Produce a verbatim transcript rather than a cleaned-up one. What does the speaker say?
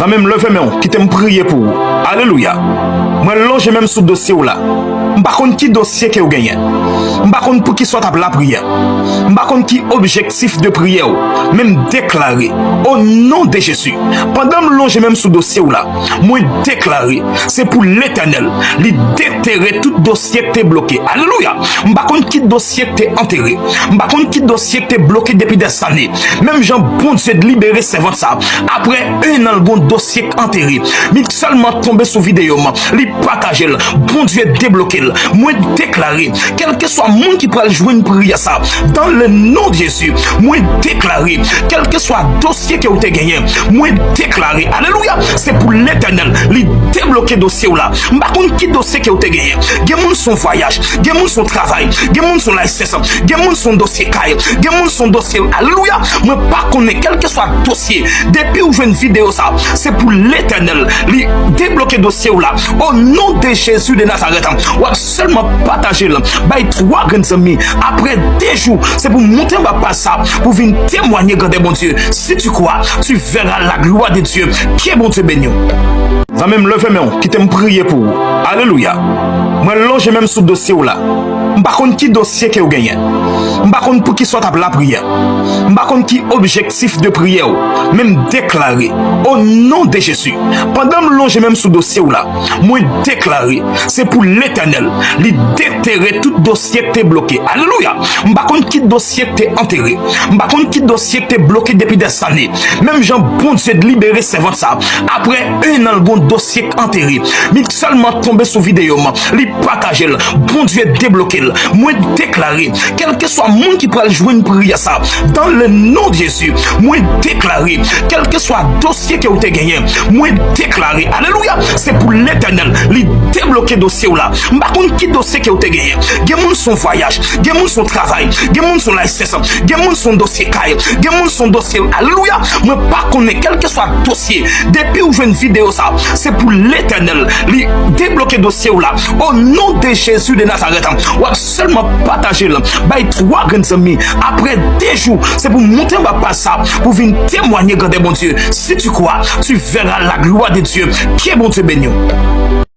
Zanmi m, leve men w, kite m priye pou ou. Alelouya. Mwen lonje men m sou dosye w la. M pa konn ki dosye ke w genyen. M pa konn poukisa w t ap lapriyè. M pa konn ki objektif de priyè w. Men m deklare, o non de Jezi, pandan m lonje men m sou dosye w la, mwen deklare, se pou Letènèl li detere tout dosye k te bloke. Alelouya. M pa konn ki dosye k te antere. M pa konn ki dosye k te bloke depi dèzane. Menm jan Bondye libere sèvant sa, apre en an l gon dosye k antere. Li sèlman tonbe sou videyo m, li pataje l, Bondye debloke l. Mwen deklare, kèlkeswa moun ki pral jwenn priyè sa, dans le nom de Jésus, mwen deklare, kèlkeswa dosye ke w te genyen, mwen deklare, alelouya, se pou Letènèl li debloke dosye w la. M pa konn ki dosye ke w te genyen. Gen moun se yon vwayaj, gen moun se yon travay, gen moun se yon laysans, gen moun se yon dosye kay, gen moun se yon dosye, alelouya. Mwen pa konnen, kèlkeswa dosye, depi w jwenn videyo sa, se pou Letènèl li debloke dosye w la. O non de Jezi de Nazarèt, w ap sèlman pataje l, bay twa grenn zanmi. Apre de jou, se pou monte anba paj sa, pou vin temwanye grandè Bondye. Si tu crois, tu verras la gloire de Dieu. Ke Bondye beni w. Zanmi m, leve men w, kite m priye pou ou. Alelouya. Mwen lonje men m sou dosye w la. M pa konn ki dosye ke w genyen. M pa konn poukisa w t ap lapriyè. M pa konn ki objektif de priyè w. Men m deklare, o non de Jezi, pandan m lonje men m sou dosye w la, mwen deklare, se pou Letènèl li detere tout dosye k te bloke. Alelouya. M pa konn ki dosye k te antere. M pa konn ki dosye k te bloke depi dèzane. Menm jan Bondye libere sèvant sa, apre en an l gon dosye k antere. Li sèlman tonbe sou videyo m, li pataje l, Bondye debloke l. Mwen deklare, kèlkeswa moun ki pral jwenn priyè sa, dans le nom de Jésus, mwen deklare, kèlkeswa dosye ke w te genyen, mwen deklare, alelouya, se pou Letènèl li debloke dosye w la. M pa konn ki dosye ke w te genyen. Gen moun se yon vwayaj, gen moun se yon travay, gen moun se yon laysans, gen moun se yon dosye kay, gen moun se yon dosye, alelouya. Mwen pa konnen, kèlkeswa dosye, depi w jwenn videyo sa, se pou Letènèl li debloke dosye w la. O non de Jezi de Nazarèt, w ap sèlman pataje l, bay twa grenn zanmi. Apre de jou, se pou monte anba paj sa, pou vin temwanye grandè Bondye. Si tu crois, tu verras la gloire de Dieu. Ke Bondye beni w.